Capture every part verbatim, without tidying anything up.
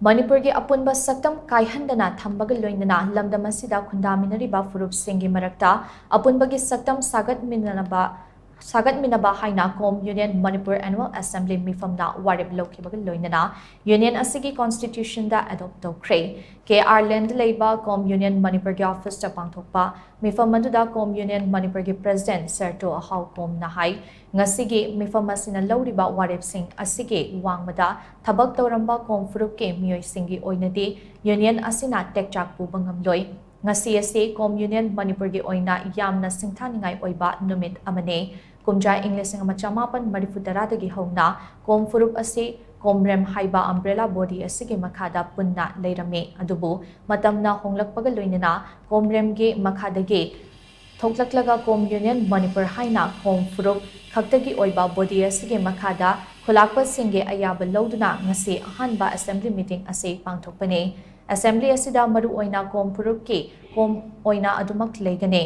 ꯃꯅꯤꯄꯨꯔꯒꯤ ꯑꯄꯨꯟꯕ ꯁꯛꯇꯝ ꯀꯥꯏꯍꯟꯗꯅ ꯊꯝꯕꯒ ꯂꯣꯏꯅꯅ ꯂꯝꯗꯝ ꯑꯁꯤꯗ ꯈꯨꯟꯗꯥꯃꯤꯟꯅꯔꯤꯕ ꯐꯨꯔꯨꯞꯁꯤꯡꯒꯤ ꯃꯔꯛꯇ ꯑꯄꯨꯟꯕꯒꯤ ꯁꯛꯇꯝ ꯁꯥꯒꯠꯃꯤꯟꯅꯅꯕ ꯁꯥꯒꯠꯃꯤꯟꯅꯕ ꯍꯥꯏꯅ ꯀꯣꯝ ꯌꯨꯅꯤꯌꯟ ꯃꯅꯤꯄꯨꯔ ꯑꯦꯅꯨꯋꯦꯜ ꯑꯦꯁꯦꯝꯕ꯭ꯂꯤ ꯃꯤꯐꯝꯅ ꯋꯥꯔꯦꯞ ꯂꯧꯈꯤꯕꯒ ꯂꯣꯏꯅꯅ ꯌꯨꯅꯤꯌꯟ ꯑꯁꯤꯒꯤ ꯀꯣꯟꯁꯇꯤꯇ꯭ꯌꯨꯁꯟꯗ ꯑꯦꯗꯣꯞ ꯇꯧꯈ꯭ꯔꯦ꯫ ꯀꯦ ꯑꯥꯔ ꯂꯦꯟꯗ ꯂꯩꯕ ꯀꯣꯝ ꯌꯨꯅꯤꯌꯟ ꯃꯅꯤꯄꯨꯔꯒꯤ ꯑꯣꯐꯤꯁꯇ ꯄꯥꯡꯊꯣꯛꯄ ꯃꯤꯐꯝ ꯑꯗꯨꯗ ꯀꯣꯝ ꯌꯨꯅꯤꯌꯟ ꯃꯅꯤꯄꯨꯔꯒꯤ ꯄ꯭ꯔꯦꯁꯤꯗꯦꯟꯠ ꯁꯔꯇꯣ ꯑꯍꯥꯎ ꯀꯣꯝꯅ ꯍꯥꯏ, ꯉꯁꯤꯒꯤ ꯃꯤꯐꯝ ꯑꯁꯤꯅ ꯂꯧꯔꯤꯕ ꯋꯥꯔꯦꯞꯁꯤꯡ ꯑꯁꯤꯒꯤ ꯋꯥꯡꯃꯗ ꯊꯕꯛ ꯇꯧꯔꯝꯕ ꯀꯣꯝ ꯐꯨꯔꯨꯞꯀꯤ ꯃꯤꯑꯣꯏꯁꯤꯡꯒꯤ ꯑꯣꯏꯅꯗꯤ ꯌꯨꯅꯤꯌꯟ ꯑꯁꯤꯅ ꯇꯦꯛꯆꯥꯛ ꯄꯨꯕ ꯉꯝꯂꯣꯏ꯫ ꯉꯁꯤ ꯑꯁꯤ ꯀꯣꯝ ꯌꯨꯅꯤꯌꯟ ꯃꯅꯤꯄꯨꯔꯒꯤ ꯑꯣꯏꯅ ꯌꯥꯝꯅ ꯁꯤꯡꯊꯥꯅꯤꯡꯉꯥꯏ ꯑꯣꯏꯕ ꯅꯨꯃꯤꯠ ꯑꯃꯅꯤ꯫ ꯀꯨꯝꯖꯥ ꯏꯪ ꯂꯤꯁꯤꯡ ꯑꯃ ꯆꯃꯥꯄꯟ ꯃꯔꯤꯐꯨ ꯇꯔꯥꯗꯒꯤ ꯍꯧꯅ ꯀꯣꯝ ꯐꯨꯔꯨꯞ ꯑꯁꯤ ꯀꯣꯝꯔꯦꯝ ꯍꯥꯏꯕ ꯑꯝꯕ꯭ꯔꯦꯂꯥ ꯕꯣꯗꯤ ꯑꯁꯤꯒꯤ ꯃꯈꯥꯗ ꯄꯨꯟꯅ ꯂꯩꯔꯝꯃꯤ꯫ ꯑꯗꯨꯕꯨ ꯃꯇꯝꯅ ꯍꯣꯡꯂꯛꯄꯒ ꯂꯣꯏꯅꯅ ꯀꯣꯝꯔꯦꯝꯒꯤ ꯃꯈꯥꯗꯒꯤ ꯊꯣꯛꯂꯛꯂꯒ ꯀꯣꯝ ꯌꯨꯅꯤꯌꯟ ꯃꯅꯤꯄꯨꯔ ꯍꯥꯏꯅ ꯀꯣꯝ ꯐꯨꯔꯨꯞ ꯈꯛꯇꯒꯤ ꯑꯣꯏꯕ ꯕꯣꯗꯤ ꯑꯁꯤꯒꯤ ꯃꯈꯥꯗ ꯈꯨꯂꯥꯛꯄꯁꯤꯡꯒꯤ ꯑꯌꯥꯕ ꯂꯧꯗꯨꯅ ꯉꯁꯤ ꯑꯍꯥꯟꯕ ꯑꯦꯁꯦꯝꯕ꯭ꯂꯤ ꯃꯤꯇꯤꯡ ꯑꯁꯤ ꯄꯥꯡꯊꯣꯛꯄꯅꯤ꯫ ꯑꯦꯁꯦꯝꯕ꯭ꯂꯤ ꯑꯁꯤꯗ ꯃꯔꯨ ꯑꯣꯏꯅ ꯀꯣꯝ ꯐꯨꯔꯨꯞꯀꯤ ꯀꯣꯝ ꯑꯣꯏꯅ ꯑꯗꯨꯃꯛ ꯂꯩꯒꯅꯤ꯫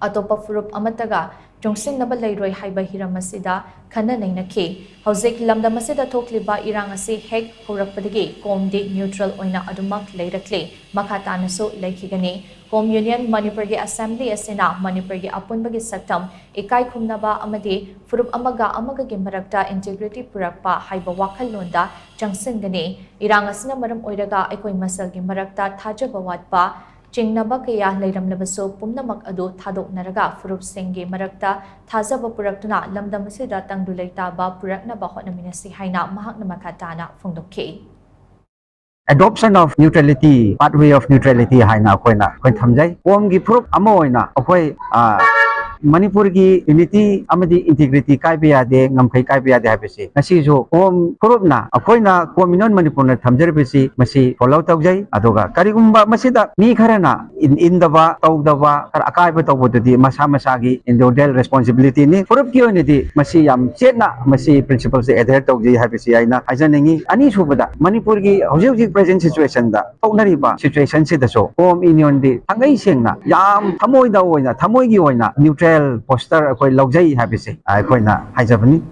ꯑꯇꯣꯞꯄ ꯐꯨꯔꯨꯞ ꯑꯃꯠꯇꯒ ꯆꯨꯡꯁꯤꯟꯅꯕ ꯂꯩꯔꯣꯏ ꯍꯥꯏꯕ ꯍꯤꯔꯝ ꯑꯁꯤꯗ ꯈꯟꯅ ꯅꯩꯅꯈꯤ꯫ ꯍꯧꯖꯤꯛ ꯂꯝꯗꯝ ꯑꯁꯤꯗ ꯊꯣꯛꯂꯤꯕ ꯏꯔꯥꯡ ꯑꯁꯤ ꯍꯦꯛ ꯍꯧꯔꯛꯄꯗꯒꯤ ꯀꯣꯝꯗꯤ ꯅ꯭ꯌꯨꯇ꯭ꯔꯦꯜ ꯑꯣꯏꯅ ꯑꯗꯨꯃꯛ ꯂꯩꯔꯛꯂꯤ, ꯃꯈꯥ ꯇꯥꯅꯁꯨ ꯂꯩꯈꯤꯒꯅꯤ꯫ ꯀꯣꯝ ꯌꯨꯅꯤꯌꯟ ꯃꯅꯤꯄꯨꯔꯒꯤ ꯑꯦꯁꯦꯝꯕ꯭ꯂꯤ ꯑꯁꯤꯅ ꯃꯅꯤꯄꯨꯔꯒꯤ ꯑꯄꯨꯟꯕꯒꯤ ꯁꯛꯇꯝ ꯏꯀꯥꯏ ꯈꯨꯝꯅꯕ ꯑꯃꯗꯤ ꯐꯨꯔꯨꯞ ꯑꯃꯒ ꯑꯃꯒꯒꯤ ꯃꯔꯛꯇ ꯏꯟꯇꯤꯒ꯭ꯔꯤꯇꯤ ꯄꯨꯔꯛꯄ ꯍꯥꯏꯕ ꯋꯥꯈꯜꯂꯣꯟꯗ ꯆꯪꯁꯤꯟꯒꯅꯤ꯫ ꯏꯔꯥꯡ ꯑꯁꯤꯅ ꯃꯔꯝ ꯑꯣꯏꯔꯒ ꯑꯩꯈꯣꯏ ꯃꯁꯦꯜꯒꯤ ꯃꯔꯛꯇ ꯊꯥꯖꯕ ꯋꯥꯠꯄ, ꯆꯤꯡꯅꯕ ꯀꯌꯥ ꯂꯩꯔꯝꯂꯕꯁꯨ ꯄꯨꯝꯅꯃꯛ ꯑꯗꯨ ꯊꯥꯗꯣꯛꯅꯔꯒ ꯐꯨꯔꯨꯞꯁꯤꯡꯒꯤ ꯃꯔꯛꯇ ꯊꯥꯖꯕ ꯄꯨꯔꯛꯇꯨꯅ ꯂꯝꯗꯝ ꯑꯁꯤꯗ ꯇꯪꯗꯨ ꯂꯩꯇꯥꯕ ꯄꯨꯔꯛꯅꯕ ꯍꯣꯠꯅꯃꯤꯟꯅꯁꯤ ꯍꯥꯏꯅ ꯃꯍꯥꯛꯅ ꯃꯈꯥ ꯇꯥꯅ ꯐꯣꯡꯗꯣꯛꯈꯤ꯫ Adoption of neutrality, pathway of neutrality ꯍꯥꯏꯅ ꯑꯩꯈꯣꯏꯅ ꯑꯩꯈꯣꯏ ꯊꯝꯖꯩ꯫ ꯀꯣꯝꯒꯤ ꯐꯨꯔꯨꯞ ꯑꯃ ꯑꯣꯏꯅ ꯑꯩꯈꯣꯏ ꯃꯅꯤꯄꯨꯔꯒꯤ ꯌꯨꯅꯤꯇꯤ ꯑꯃꯗꯤ ꯏꯟꯇꯤꯒ꯭ꯔꯤꯇꯤ ꯀꯥꯏꯕ ꯌꯥꯗꯦ, ꯉꯝꯈꯩ ꯀꯥꯏꯕ ꯌꯥꯗꯦ ꯍꯥꯏꯕꯁꯤ ꯉꯁꯤꯁꯨ ꯀꯣꯝ ꯐꯨꯔꯨꯞꯅ ꯑꯩꯈꯣꯏꯅ ꯀꯣꯝ ꯌꯨꯅꯤꯌꯟ ꯃꯅꯤꯄꯨꯔꯅ ꯊꯝꯖꯔꯤꯕꯁꯤ ꯃꯁꯤ ꯐꯣꯂꯣ ꯇꯧꯖꯩ꯫ ꯑꯗꯨꯒ ꯀꯔꯤꯒꯨꯝꯕ ꯃꯁꯤꯗ ꯃꯤ ꯈꯔꯅ ꯏꯟꯗꯕ ꯇꯧꯗꯕ ꯈꯔ ꯑꯀꯥꯏꯕ ꯇꯧꯕꯗꯨꯗꯤ ꯃꯁꯥ ꯃꯁꯥꯒꯤ individual responsibilityꯅꯤ꯫ ꯐꯨꯔꯨꯞꯀꯤ ꯑꯣꯏꯅꯗꯤ ꯃꯁꯤ ꯌꯥꯝ ꯆꯦꯠꯅ ꯃꯁꯤ principleꯁꯦ adhere ꯇꯧꯖꯩ ꯍꯥꯏꯕꯁꯤ ꯑꯩꯅ ꯍꯥꯏꯖꯅꯤꯡꯉꯤ꯫ ꯑꯅꯤꯁꯨꯕꯗ ꯃꯅꯤꯄꯨꯔꯒꯤ ꯍꯧꯖꯤꯛ ꯍꯧꯖꯤꯛ present situationꯗ ꯊꯣꯛꯅꯔꯤꯕ situationꯁꯤꯗꯁꯨ ꯀꯣꯝ ꯌꯨꯅꯤꯌꯟꯗꯤ ꯊꯥꯡꯒꯩ ꯁꯦꯡꯅ ꯌꯥꯝ ꯊꯃꯣꯏꯗ ꯑꯣꯏꯅ ꯊꯃꯣꯏꯒꯤ ꯑꯣꯏꯅ neutral posture ꯑꯩꯈꯣꯏ ꯂꯧꯖꯩ ꯍꯥꯏꯕꯁꯤ ꯑꯩꯈꯣꯏꯅ ꯍꯥꯏꯖꯕꯅꯤ꯫